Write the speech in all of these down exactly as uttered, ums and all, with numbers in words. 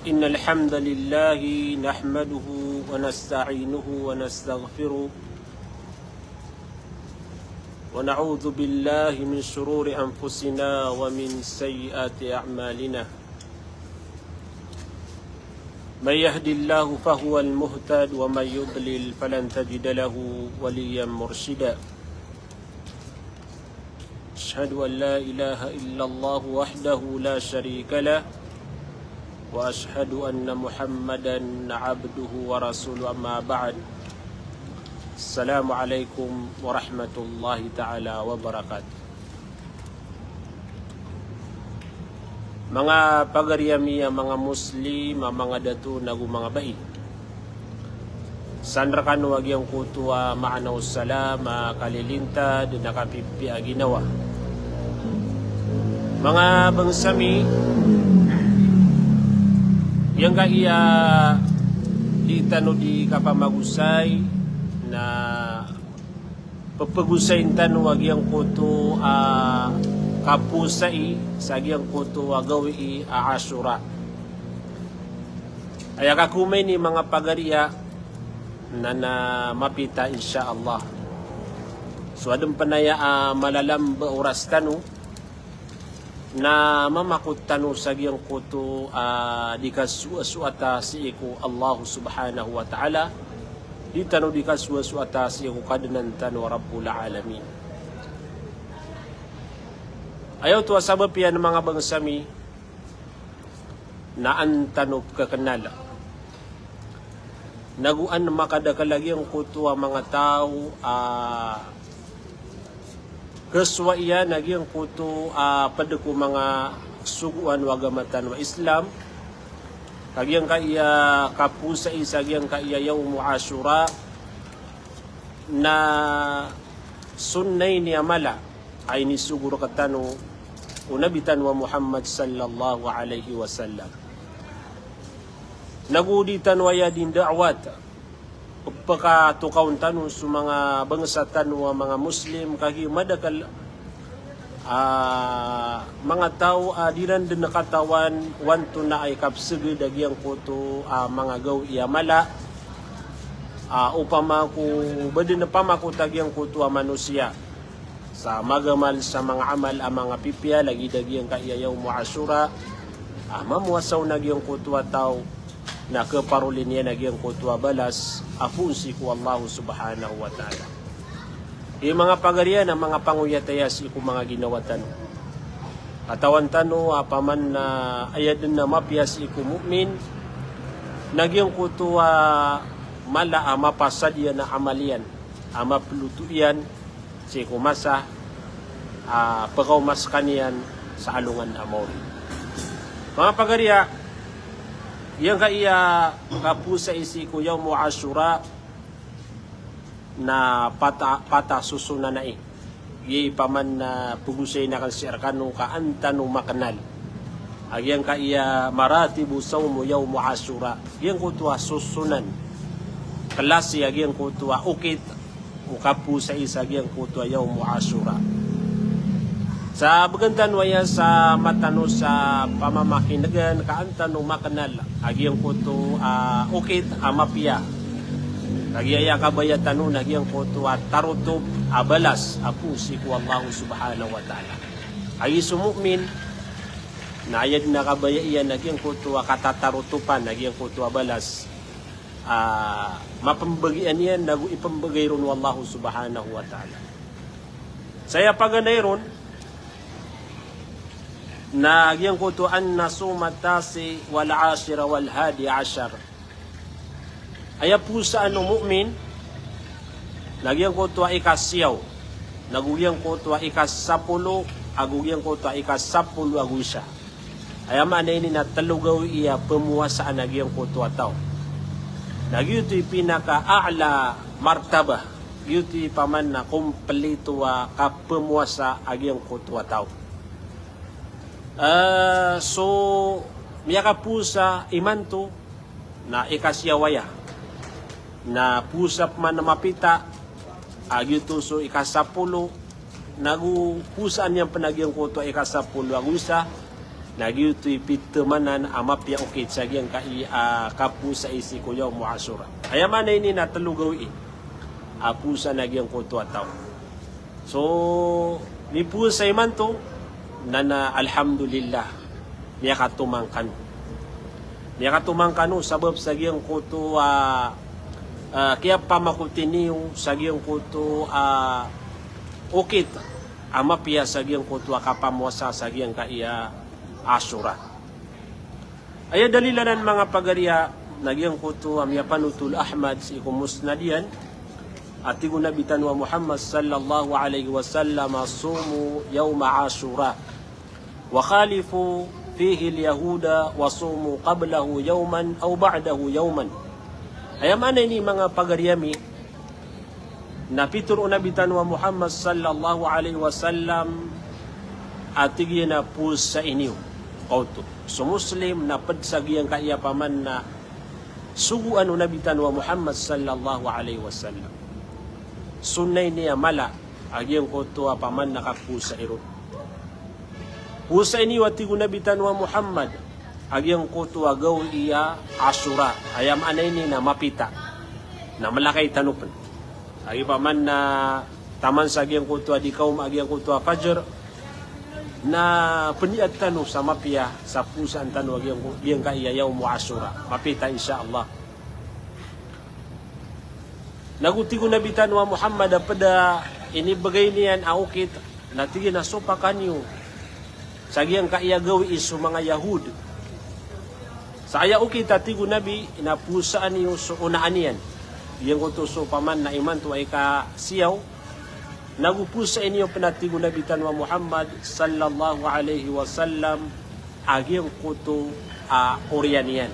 إن الحمد لله نحمده ونستعينه ونستغفره، ونعوذ بالله من شرور أنفسنا ومن سيئات أعمالنا. من يهد الله فهو المهتد، ومن يضلل فلن تجد له وليا مرشدا. أشهد أن لا إله إلا الله وحده لا شريك له، وأشهد أن محمدا عبده ورسوله. أما بعد. السلام عليكم ورحمة الله تعالى وبركاته. Manga pagari ami a manga Muslim, a manga dato nago manga bai. San rekano a giyangkoto a maana o salam a kalilintad na kapipiya a ginawa. Manga bangsa mi, giyangkaya di tano di kapamagosay na pepegosayin tano a giyangkoto a kapowasai sa giyangkoto a gawii a Ashura. Aya kakomaini manga pagariya na, na mapita, insha Allah. So aden pen aya a malalamba oras tano na mamakot tano sa giyangkoto a di kasoasoata sii ko Allah Subhanahu wa Ta'ala, di tano di kasoasoata sii ko Kadnan tano a Rabbul Alamin. Aya oto a sabap iyan, manga bangsa mi, na an tano pekekennal nago an makadakel a giyangkoto a manga taw a kesowa iyan a giyangkoto a ped ko manga sogoan o agama tano a Islam, ka giyangkaya kapowasai sa giyangkaya Yawmu Ashura na sunnah ini a mala a inisogo rektano o Nabi tano a Muhammad sallallahu alaihi wasallam. Nago di tano aya di nda'wat, pekatokawn tano so manga bangsa tano a manga Muslim, kagiya madakel a manga taw a di ran den katawan o antonaa i kapeseged a giyangkoto a manga gawii a mala, a opama ko ba den pamakot a giyangkoto a manosiya sa magamal sa manga amal a manga pipiya, lagid a giyangkaya Yawmu Ashura a mamowasa on a giyangkoto a taw na keparoli niyan a giyangkoto a balas a poon sii ko Allah Subhanahu wa Ta'ala. Di manga pagariya na manga pangoyat aya sii ko manga ginawa tano. Katawan tano a paman na aya den a mapiya sii ko mu'min na giyangkoto a mala a mapasad iyan a amal iyan, a mapeloto iyan sii ko masa a pekaoma sekaniyan sa alongan a maori. Manga pagariya, giyangkaya kapowasai sii ko Yawmu Ashura na pat a, pat a sosonan ai. Giya i paman na pegosayin aken sii rekano ka an tano makenal a giyangkaya maratibu sawmu Yawmu Ashura. Giyangkoto a sosonan, kelasi a giyangkoto a okit o kapowasai sa giyangkoto a Yawmu Ashura. Sa begen tano aya sa mataan o sa pamamakinegan ka an tano makenal a giyangkoto a okit a mapiya. Kagiya aya kabaya tano na giyangkoto a tarotop a balas a poon sii ko Allah Subhanahu wa Ta'ala. Kagiya so mu'min na aya den a kabaya iyan a giyangkoto a katatarotopan a giyangkoto a balas a mapembegian iyan nago ipembegay ron o Allah Subhanahu wa Ta'ala. Sa aya paganay ron na giyangkoto an nasuma tasi wal ashira wal hadi ashar. Aya powasaan o mu'min na giyangkoto a ikasiyaw, nago giyangkoto a ikasapolo, ago giyangkoto a ikasapolo ago isa. Aya maana ini na telo gawii a pemowasaan a giyangkoto a taw. Na giyoto i pinaka a'la martabah, giyoto i paman na kompleto a kapemowasa a giyangkoto a taw. Eh, so miyakapowasa imanto na ikasiyaw aya. Na powasa peman a mapita, a giyoto so ikasapolo, nago powasaan iyan pen a giyangkoto a ikasapolo ago isa, Na giyoto i pithamanan a mapiya a okit sa giyangkai a kapowasai sii ko yawmu Ashura. Aya maana ini na telo gawii a powasaan a giyangkoto a taw. So, mipowasa imanto, na, na alhamdulillah, miyakatomang kano. Miyakatomang kano sabap sa giyangkoto a, a, kiyapamakoti niyo sa giyangkoto a okit a mapiya sa giyangkoto a kapamowasa sa giyangkai a Ashura. Aya dalil anan manga pagariya na giyangkoto a miyapanotol o Ahmad sii ko Musnad iyan, a tig o Nabi tano a Muhammad sallallahu alaihi wasallam, "Sumu yawma Ashura, wa khalifu fihi al-yahuda, wa sumu qablahu yawman aw ba'dahu yawman." Aya maana ini manga pagariya mi, na pitharo o Nabi tano a Muhammad sallallahu alaihi wasallam a tig iyan a powasai niyo kaoto. So Muslim na pd sa giyangkai a paman na sogoan o Nabi tano a Muhammad sallallahu alaihi wasallam. Sunnah ini a mala a giyangkoto a paman na kapowasai ron. Powasai niyo a tig o Nabi tano a Muhammad a giyangkoto a gawii a Ashura. Aya maana ini na mapita. Na mlakay tano pn. Agi paman na taman sa giyangkoto a di kaoma a giyangkoto a fajr, na pniyat tano sa mapiya sa powasaan tano a giyangko-, giyangkai a yawmu Ashura. Mapita, insha Allah. Nago tig o Nabi tano a Muhammad a pd a inibgay niyan a okit, na tig iyan a sopaka niyo sa giyangkai a gawii so manga Yahud. Sa aya okit a tig o Nabi, na powasaan iyo so onaan iyan. Giyangkoto so paman na imanto a ikasiyaw, nago powasai niyo pn a tig o Nabi tano a Muhammad sallallahu alaihi wasallam a giyangkoto a oriyan iyan.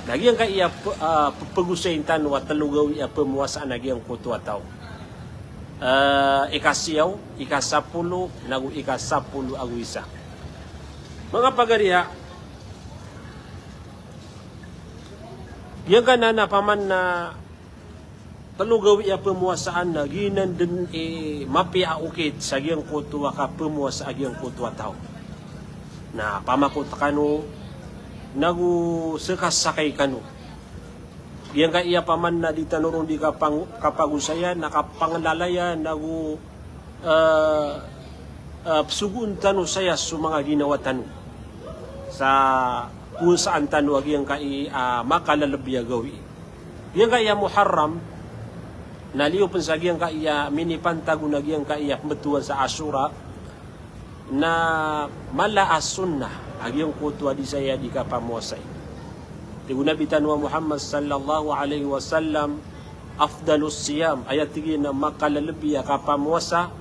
Na giyangkai a p-, a p-, pgosayn tano a telo gawii a pmowasaan a giyangkoto a taw. Eh, ikasiyaw, ikasapolo, nago ikasapolo ago isa. Manga pagariya, giyangkanan a paman na telo gawii a pmowasaan na giyanan dn i mapiya a okit sa giyangkoto a kapmowasa a giyangkoto a taw. Na pamakot kano, nago skasakay kano. Giyangkai a paman na di tano ron di kapang-, kapagosayan, na kapanglalayan, nago, eh, eh, psogoon tano saya so manga ginawa tano sa powasaan tano a giyangkai a makalalabi a gawii. Giyangkai a Muharram, na liyo pn sa giyangkai a minipantag on a giyangkai a pmbtowan sa Ashura, na mala a sunnah a giyangkoto a di saya di kapamowasai. Tig o Nabi tano a Muhammad sallallahu alaihi wasallam, "Afdalus siyam," aya tig iyan a makalalabi a kapamowasa,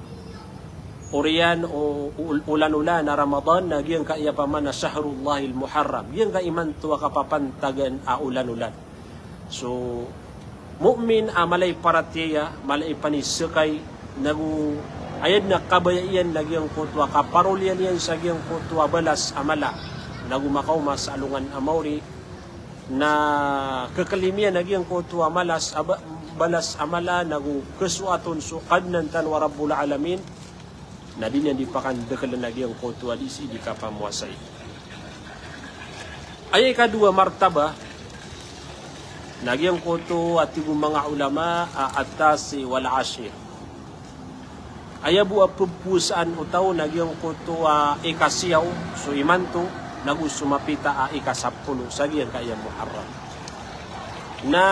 oriyan o, o, olan-olan a Ramadan, na giyangkai a paman na shahrullahil muharram. Giyangkai imanto a kapapantagan a olan-olan. So, mu'min a mala i paratiyaya, mala i paniskay, nago aya dn a kabaya iyan na giyangkoto a kaparoliyan iyan sa giyangkoto a balas a mala, nago makaoma sa alongan a maori, na khaklimiyan a giyangkoto a malas a ba-, balas a mala, nago khasoat on so Kadnan tano a Rabbul Alamin, na di niyan di pakandaklan a giyangkoto a di sii di kapamowasai. Aya ikadowa martabah, na giyangkoto a tig o manga ulama a at-tasi' wal ashir. Aya bo a pphowasaan o taw na giyangkoto a ikasiyaw, so imanto, nago so mapita a ikasapolo, sa giyangkai a Muharram. Na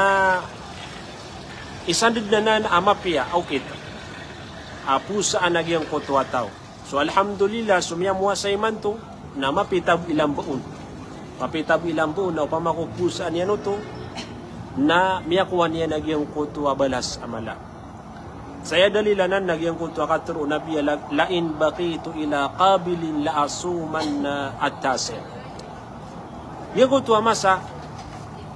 isandad anan a mapiya a okit a powasaan a giyangkoto a taw. So alhamdulillah, so miyamowasa imanto, na mapita bo i lambaon. Mapita bo i lambaon, na opama ko powasaan iyan oto, na miyakowa niyan a giyangkoto a balas a mala. Sa aya dalil anan na giyangkoto a katharo o Nabi a la-, "La in baqitu ila qabilin la asumanna at-tasi'." Giyangkoto a masa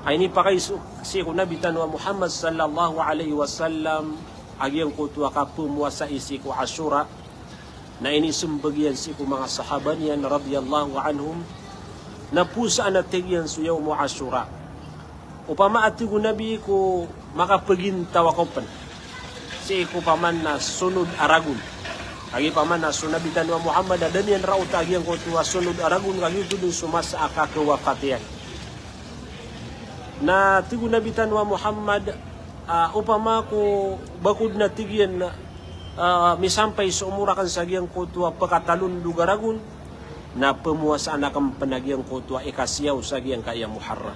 a inipakay so-, sii ko Nabi tano a Muhammad sallallahu alaihi wasallam a giyangkoto a kapphowasai sii ko Ashura, na inismbag iyan sii ko manga sahaba niyan radiyallahu anhum, na powasaan a tig iyan so yawmu Ashura. Opama a tig o Nabi ko makapagintaw ako pn sii ko paman na sonod a ragon, Kagiya opama na so Nabi tano a Muhammad a da niyan raota a giyangkoto a sonod a ragon, kagiya oto dn so masa a kakawafat iyan. Na tig o Nabi tano a Muhammad, ah, opama ko ba ko dn a tig iyan, ah, misampay so omor akn sa giyangkoto a pkatalondog a ragon, na pmowasaan akn pn a giyangkoto a ikasiyaw sa giyangkaya Muharram.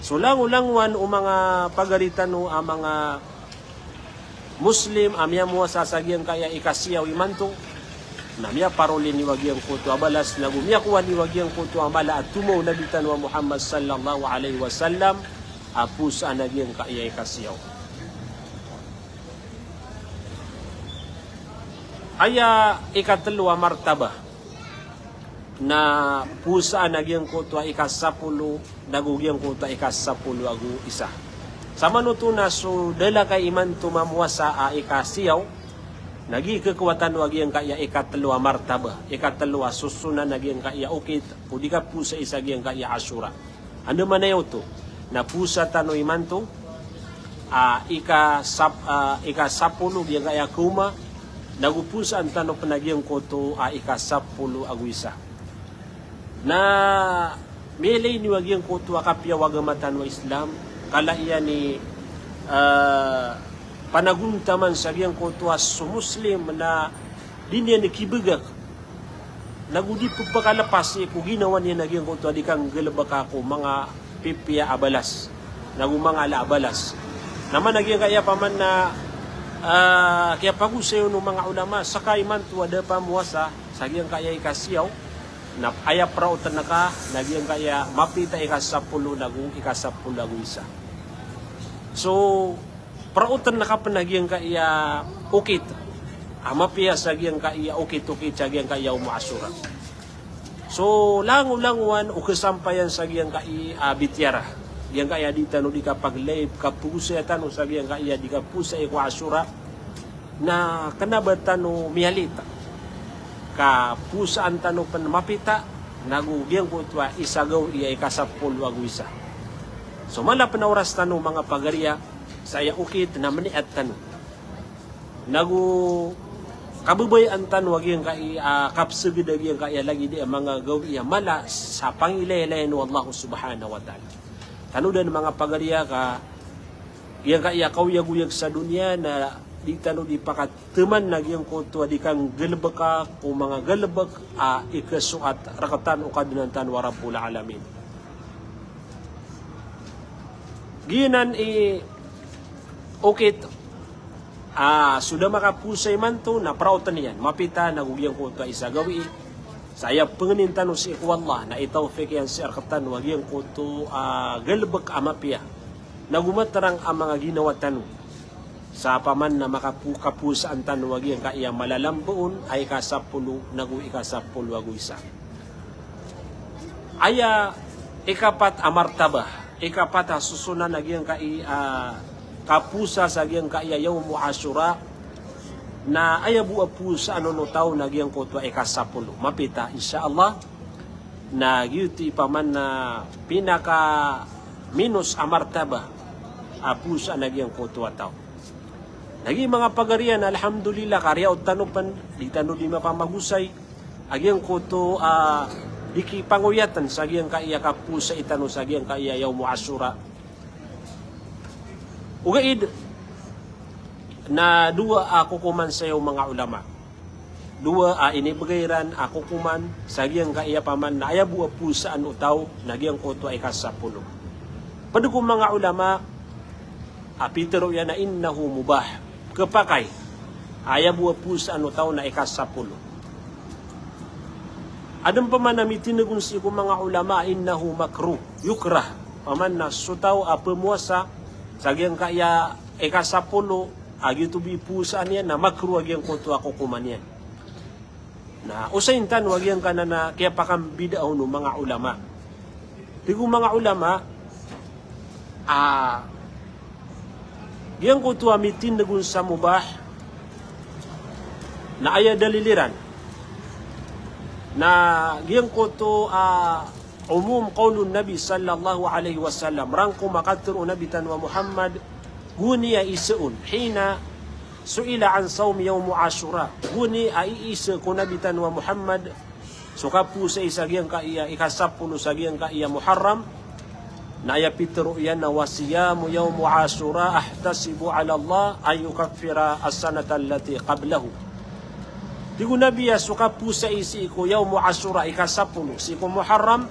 So langolangowan o manga pagari tano a manga Muslim a miyamowasa sa giyangkaya ikasiyaw imanto, na miyaparoli niyo a giyangkoto a balas, nago miyakowa niyo a giyangkoto a mala a tomo o Nabi tano a Muhammad sallallahu alaihi wasallam a powasaan a giyangkaya ikasiyaw. Aya ikatlo a martabah na powasaan a giyangkoto a ikasapolo, nago giyangkoto a ikasapolo ago isa. Samanoto na so dalakay imanto mamowasa a ikasiyaw, na gii khakowa tano a giyangkaya ikatlo a martabah, ikatlo a sosonan a giyangkaya okit o di kapowasai sa giyangkaya Ashura. Andamanaya oto, na powasa tano imanto a ikasap-, a ikasapolo giyangkaya kaoma, nago powasaan tano pn a giyangkoto a ikasapolo ago isa. Na miyailay niyo a giyangkoto a kapiya o agama tano a Islam, kala iyan i, ah, panagontaman sa giyangkoto a so Muslim na di niyan kibagak, nago di pphakalapas ko ginawa niyan a giyangkoto a di kanggalbka ko manga pipiya a balas, nago manga ala a balas. Na mana giyangkaya opama na, ah, kiyapagosay on o manga ulama, ska imanto a da pamowasa sa giyangkaya ikasiyaw, na aya praotn ka na giyangkaya mapita ikasapolo nago ikasapolo ago isa. So, praotn ka pn a giyangkaya okit a mapiya sa giyangkaya okit-okit sa giyangkaya yawmu Ashura. So langolangowan o khasampayan sa giyangkaya, ah, bitiyara, giyangkaya di tano di kapaglay, kapagosaya tano sa giyangkaya di kapowasai ko Ashura, na kna ba tano miyalit ka powasaan tano pn mapita, nago giyangkoto a isa gawii a ikasapolo ago isa. So mala pn a oras tano manga pagariya, sa aya okit na mniyat tano, nago kababayaan tano a giyangkaya, ah, kapsgd a giyangkaya lagid a manga gawii a mala sa pangilaylayan o Allah subhanahu wa ta'ala. Tanodan manga pagariya ka giyangkaya kaoyagoyag sa doniya na di tano di pakataman a giyangkoto a di kanggalbka ko manga galbk a ikasoat rktano o Kadnan tano a Rabbul Alamin. Giyanan i okit a so da makapowasa imanto na praotn iyan mapita nago giyangkoto a isa gawii. Sa aya pangnin tano sii ko Allah na itawfik iyan sii rktano a giyangkoto a galbk a mapiya, nago matrang a manga ginawa tano. Sa opama na makapo-, kapowasaan tano a giyangkaya malalamboon a ikasapolo nago ikasapolo ago isa. Aya ikapat a martabah, ikapat a sosonan a giyangkaya, ah, kapowasa sa giyangkaya yawmu Ashura, na aya bo a powasaan on o taw na giyangkoto a ikasapolo. Mapita, insha Allah, na giyoto i opama na pinakaminos a martabah a powasaan a giyangkoto a taw. Lagid manga pagariya na alhamdulillah, kariyaot tano pn, di tano di mapamagosay a giyangkoto a di kipangoyatn sa giyangkaya kapowasai tano sa giyangkaya yawmu Ashura. Ogaid na dowa a kokoman saya o manga ulama. Dowa a inibgay iran a kokoman sa giyangkaya opama na aya bo a powasaan o taw na giyangkoto a ikasapolo. Pd ko manga ulama a pitharo iyan a innahu mubah, khapakay. Aya bo a powasaan o taw na ikasapolo. Adn opama na mitindg on sii ko manga ulama a innahu makruh, yukrah. Opama na so taw a pmowasa sa giyangkaya ikasapolo a giyoto bo i powasaan iyan na makruh a giyangkoto a kokoman iyan. Na osayin tano a giyangkanan a kiyapakambida on o manga ulama. Tig o manga ulama a giyangkoto a mitindg on sa mubah na aya dalil iran na giyangkoto a umum qawlun Nabi sallallahu alaihi wasallam, rangkom a katharo o Nabi tano a Muhammad, goniya isa on, hina Su'ila an sawmi yawmi Ashura. Gowani a iisa ko Nabi tano a Muhammad so kapowasai sa giyangkaya ika sapolo sa giyangkaya Muharram. Na aya pitharo iyan na, wa siyamu yawmi Ashura ahtasibu ala Allah an yukaffira as-sanata allati qablahu. Tig o Nabi a so kapowasai sii ko yawmi Ashura, ika sapolo sii ko Muharram,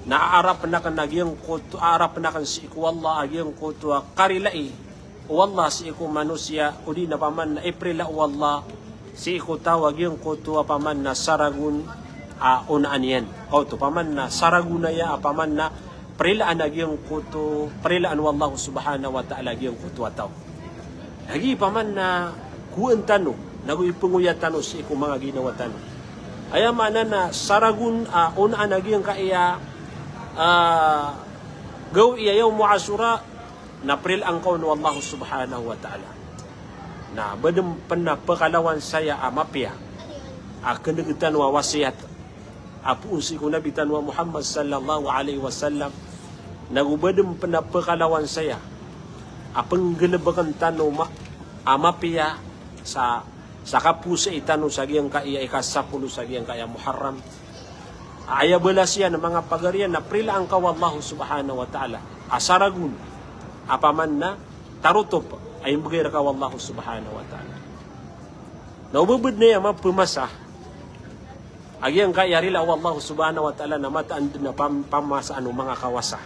na aarapen aken a giyangkoto, aarapen aken sii ko Allah a giyangkoto a karilai o Allah sii ko manosiya, odi na paman na iprila o Allah sii ko taw a giyangkoto a paman na saragon a onaan iyan. Oto paman na saragon aya a paman na prilaan a giyangkoto, prilaan o Allah subhanahu wa ta'ala a giyangkoto a taw. Lagid paman na kowaan tano, nago ipengoya tano sii ko manga ginawa tano. Aya maana na saragon a onaan a giyangkaya, ah, gawii a yawmi Ashura, na prilaan ka on o Allah subhanahu wa ta'ala. Na ba den pen a pekalawan saya a mapiya a keneg tano a wasiyat a poon sii ko Nabi tano a Muhammad sallallahu alaihi wasallam. Nago ba den pen a pekalawan saya a penggelebeken tano ma-, a mapiya sa sa kapowasai tano sa giyangkaya ika sapolo sa giyangkaya Muharram. Aya balas iyan a manga pagari iyan na prilaan ka o Allah subhanahu wa ta'ala a saragon a paman na tarotop a imbegay reka o Allah subhanahu wa ta'ala. Na o ba den aya mapemasa a giyangkaya rila o Allah subhanahu wa ta'ala na mataan den a pam-, pamasaan o manga kawasa.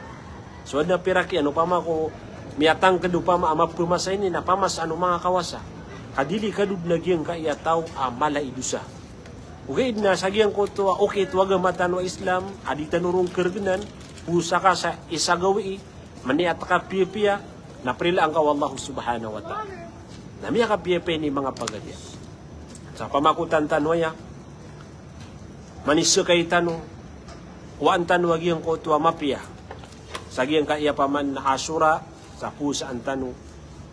So aden a pirak iyan opama ko miyatangked opama a mapemasa ini na pamasaan o manga kawasa. Ka delikado den a giyangkaya taw a mala i dosa. Ogaid na sa giyangkoto a okit o agama tano a Islam a di tano ron keregenan, powasa ka sa isa gawii, maniyat ka piyapiya, na prilaan ka o Allah subhanahu wa ta'ala. Na miyakapiyapiya ini manga pagari iyan. Sa pamakotan tano aya, manisekay tano, kowaan tano a giyangkoto a mapiya sa giyangkaya paman na Ashura, sa powasaan tano.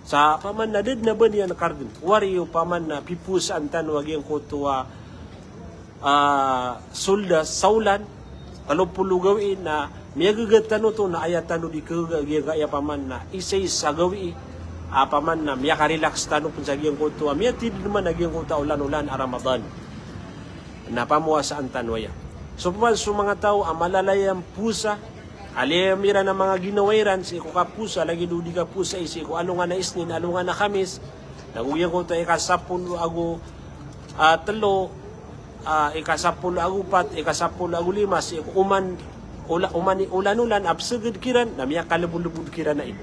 Sa paman na da den a ba niyan karden. Wari o paman na pipowasaan tano a giyangkoto a, ah, solda, sawlan, telo polo gawii na miyagaga tano oto na aya tano di kagaga a giyangkaya paman na isa-isa gawii a paman na miyakarelax tano pen sa giyangkoto a miyatid den man a giyangkoto a olan-olan a Ramadan. Na pamowasaan tano aya. So paman so manga taw a malalayam powasa, a liyayam iran a manga ginawa iran sii ko kapowasa, lagid o di kapowasai sii ko alongan a Isnin, alongan a Khamis, nago giyangkoto a ika sapolo ago, ah, telo, ah, ika sapolo ago pat, ika sapolo ago lima, sii ko oman, ola-, oman i olan-olan a peseged kiran, na miyakalebodlebod kiran a ino.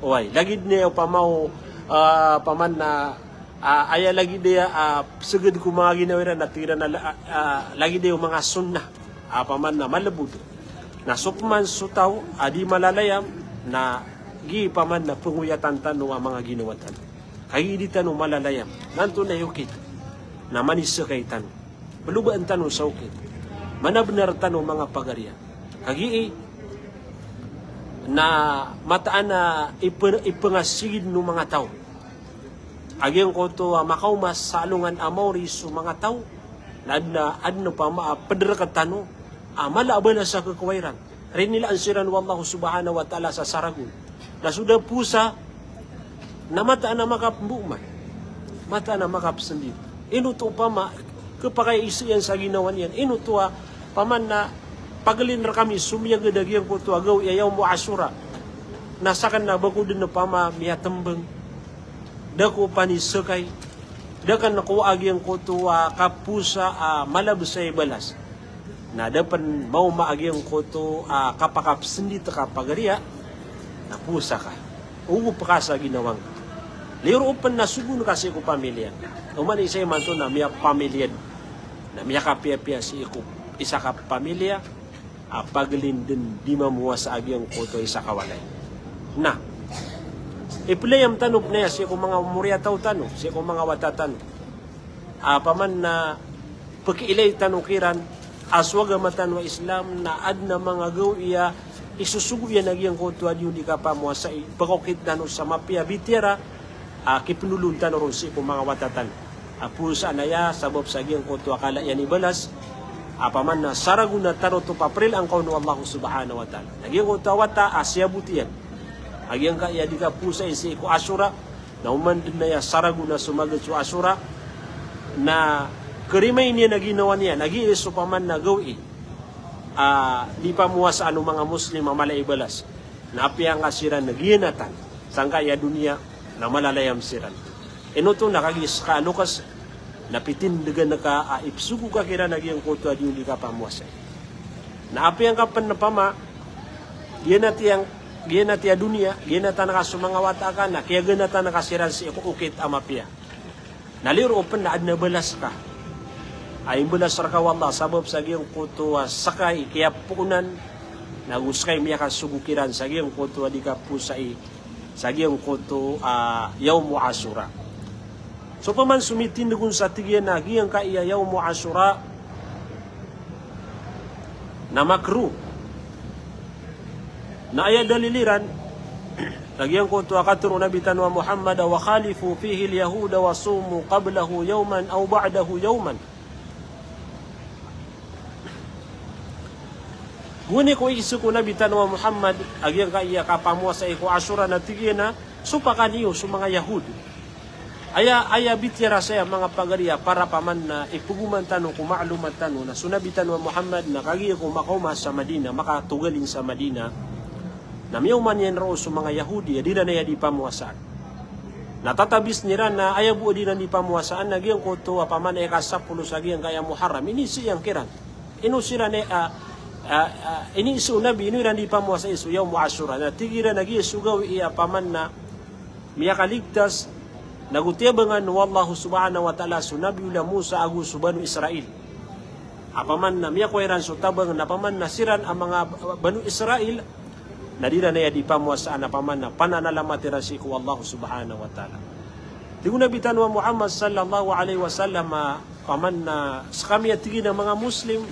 Oway, lagid niyan opama o, ah, paman na, ah, aya lagid aya, ah, peseged ko manga ginawa iran na tig iran a la-, ah, ah, lagid aya o manga sunnah a paman na malebod. Na so peman so taw a di malalayam, na gii paman na pengoyatan tano a manga ginawa tano. Kagiya di tano malalayam. Na antonaa i okit? Na manisekay tano. Pelobaan tano sa okit. Manabenar tano manga pagari iyan. Kagiya na mataan a ipe-, ipengasigid o manga taw a giyangkoto a makaoma sa alongan a maori so manga taw, na aden a, aden opama a pedereket tano a mala a balas a kekowa iran. Rinilaan siran o Allah subhanahu wa ta'ala sa saragon. Na so da powasa, na mataan a makapemboman. Mataan a makapesendit. Ino oto opama, kepakay a isa iyan sa ginawa niyan. Ino oto a, paman na, pagelin rekami so miyagad a giyangkoto a gawii a yawmu Ashura. Na saken na ba ko den opama miyatembeng. Da ko panisekay. Da ken ko a giyangkoto a kapowasa a malabes a ibalas. Na da pen maoma a giyangkoto a kapakapesendit ka pagari iyan, na powasa ka. Ogo peka sa ginawa ngka. Liyoro pen na sogoon ka sii ko pamilya ngka. Oman isa imanto na miyapamilya den. Na miyakapiyapiya sii ko isa ka pamilya a pagelin den di mamowasa a giyangkoto a isa ka walay. Na ipelayam tano pen aya sii ko manga moriyataw tano, sii ko manga wata tano. A paman na pekiilay tano kiran a so agama tano a Islam na aden a manga gawii a isosogo iyan a giyangkoto a di on di kapamowasai, pekaokit tano sa mapiya a bitiyara a kipenolon tano ron sii ko manga wata tano. A powasaan aya sabap sa giyangkoto a kala iyan i balas a paman na saragon a tarotop a prilaan ka on o Allah subhanahu wa ta'ala. Na giyangkoto a wata a siyabot iyan a giyangkaya di kapowasai sii ko Ashura, Na oman den aya saragon a somagad so Ashura, na karimain iyan a ginawa niyan, a giya so paman na gawii a di pamowasaan o manga Muslim a mala i balas. Na apiya ngka siran na giyanatan sangkai a doniya, na malalayam siran. Ino oto na kagiya ska a loks na pitindegan ka a ipsogo ka kiran a giyangkoto a di on di kapamowasai. Na apiya ngka pen na pama, giyanati ang, giyanati a doniya, giyanatan ka so manga wata ka, na kiyaganatan ka siran sii ko okit a mapiya. Na liyo roo pen na aden a balas ka a imbalas reka o Allah sabap sa giyangkoto a ska i kiyapoonan, na go ska i miyakasogo kiran sa giyangkoto a di kapowasai sa giyangkoto a Yawmu Ashura. So paman so mitindeg on sa tig iyan a giyangkaya Yawmu Ashura na makruh. Na aya dalil iran na giyangkoto a katharo o Nabi tano a Muhammad, "Wa khalifu fihi al-yahuda wa sumu qablahu yawman aw ba'dahu yawman." Gowani ko iso ko Nabi tano a Muhammad a giyangkaya kapamowasai ko Ashura na tig iyan a sopaka niyo so manga Yahudi. Aya, aya bitiyara saya manga pagari a para paman na ipogoman tano ko maaloman tano na so Nabi tano a Muhammad na kagiya ko makaoma sa Madina, makatogalin sa Madina, na miyaoma niyan roo so manga Yahudi a di iran aya di pamowasaan. Na tatabis iran na aya bo a di iran di pamowasaan na giyangkoto a paman a ika sapolo sa giyangkaya Muharram, iniiza iyan kiran. Ino siran i, ah, ah, ah, iniiza o Nabi, ino iran di pamowasai so Yawmu Ashura. Na tig iran a giya so gawii a paman na miyakaligtas, na go tiyabangan o Allah subhanahu wa ta'ala so Nabiyullah Musa ago so Banu Israil. A paman na miyakowa iran so tabang na paman na siran a manga Banu Israil, na di iran aya di pamowasaan a paman na pananalamat iran sii ko Allah subhanahu wa ta'ala. Tig o Nabi tano a Muhammad sallallahu alaihi wasallam a paman na skami a tig iyan a manga Muslim,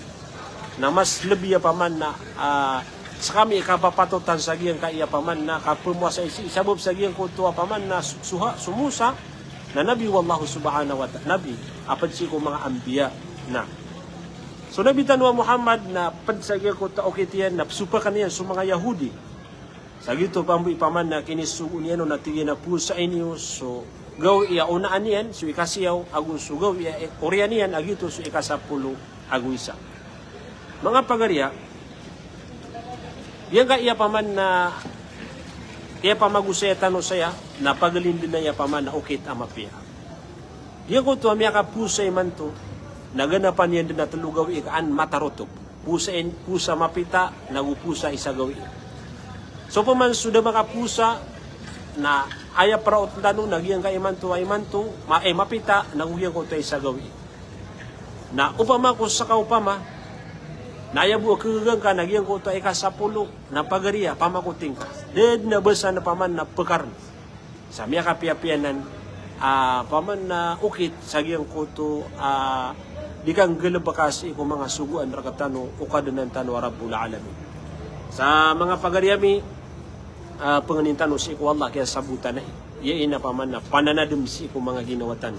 na mas lebi a paman na, ah, skami i kapapatotan sa giyangkaya paman na kapamowasai sii sabap sa giyangkoto a paman na so, so Musa na nabi o Allah subhanahu wa ta'ala, nabi a ped sii ko manga anbiya. Na so Nabi tano a Muhammad na ped sa giyangkoto a okit iyan na pesopakan iyan so manga Yahudi. Sa giyoto pambo i paman na kinisogo niyan on na tig iyan a powasai niyo so gawii a onaan iyan, so ikasiyaw, ago so gawii a oriyan iyan, a giyoto so ikasapolo ago isa. Manga pagari a, giyangkaya paman na kiyapamagosaya tano saya, na pagalin den aya paman na okit a mapiya. Giyangkoto a miyakapowasa imanto, na ganapan iyan den a telo gawii ka an matarotop. Powasa in, powasa mapita, nago powasa isa gawii. So paman so da makapowasa, na aya paraotan tano, na giyangkaya imanto, a imanto, ma, eh, mapita, nago giyangkoto a isa gawii. Na opama ko seka opama, na aya bo a kagaga ngka na giyangkoto a ikasapolo, na pagari a pamakoting ka. Da den a basa na paman na pekaren. Sa miyakapiyapiya nan, ah, paman na okit sa giyangkoto, ah, di kanggalebeka sii ko manga sogoan rektano o Kadnan tano a Rabbul Alamin. Sa manga pagari ami, ah, pengenin tano sii ko Allah, kiyasabotan ai. Aya ina paman na pananadem sii ko manga ginawa tano.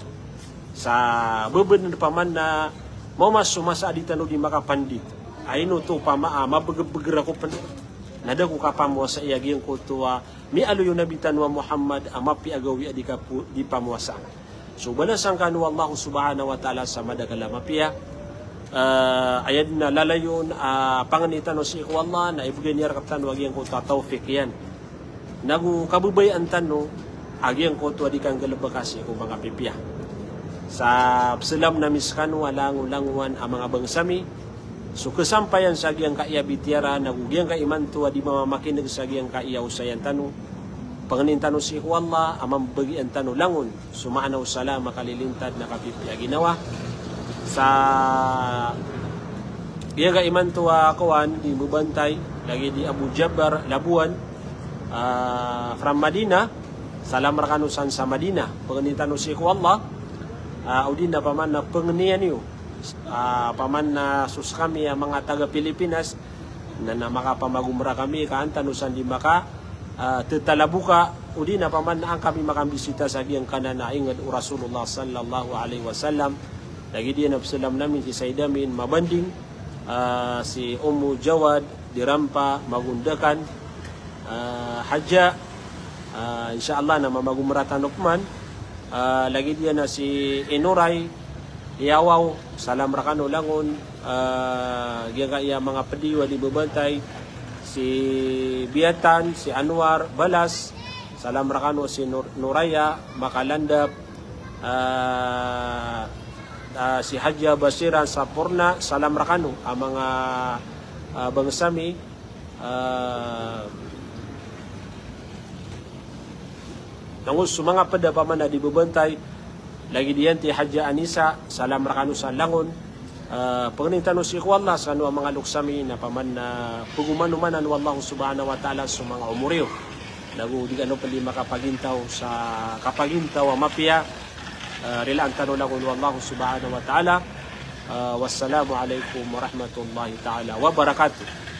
Sa bebenen paman na maoma so masa a di tano di makapandit. Ay ino oto pama, ah, mabegebeger ako pen. Na da ko kapamowasai a giyangkoto a miyaaloy o Nabi tano a Muhammad a mapiya a gawii a di kapo, di pamowasaan. So balasan kano o Allah subhanahu wa ta'ala sa madakel a mapiya. Ah, aya den a lalayon a pangeni tano sii ko Allah, na ibegay niyan rektano a giyangkoto a tawfik iyan. Nago kababayaan tano a giyangkoto a di kanggalebeka sii ko manga pipiya. Sa peselam nami sekano a langolangowan a manga bangsa mi, so kesampayan sa giyangkaya bitiyara, nago giyangkaya imanto a di mamamakineg sa giyangkaya osayan tano. Pengenin tano sii ko Allah a mambagian tano langon so maana o salam a kalilintad na kapipiya a ginawa. Sa giyangkaya imanto a kowan di mbebantay, lagid i Abu Jabbar Labuan, ah, from Madinah, salam rekano san sa Madinah. Pengenin tano sii ko Allah, ah, odi na paman na pengenian iyo, ah, paman na so sekami a manga taga Pilipinas, na, na makapamagomra kami, ka an tano san di maka, ah, tetalaboka, odi na paman na an kami makambisita sa giyangkanan a inged o Rasulullah sallallahu alaihi wasallam. Lagid iyan a peselam nami si Said Amin Mabanding, ah, si Ummu Jawad di Rampa Magundakan, ah, Haja, Ah, insha Allah na mamagomra tano pman. Ah, lagid iyan a si Inoray, Iyawaw, salam rkano langon. Ah, giyangkaya manga pd iyo a di babantay, si Biyatan, si Anwar, Balas, salam rkano, si Nur-, Noraya, Makalandap, ah, ah, si Hadja Basiran, Saporna, salam rkano a manga, ah, bangsa mi. Ah, langon so manga pd a pman a di babantay, lagid iyan ti Hadja Anisa, salam rkano sa langon. Ah, pangnin tano sii ko Allah skano a manga loks ami na pman na pagomanomanan o Allah subhanahu wa ta'ala so manga omor iyo. Nago di kano pd i makapagintaw sa kapagintaw a mapiya. Ah, rilaan tano langon o Allah subhanahu wa ta'ala. Ah, wassalamu alaikum warahmatullahi ta'ala wabarakatuh.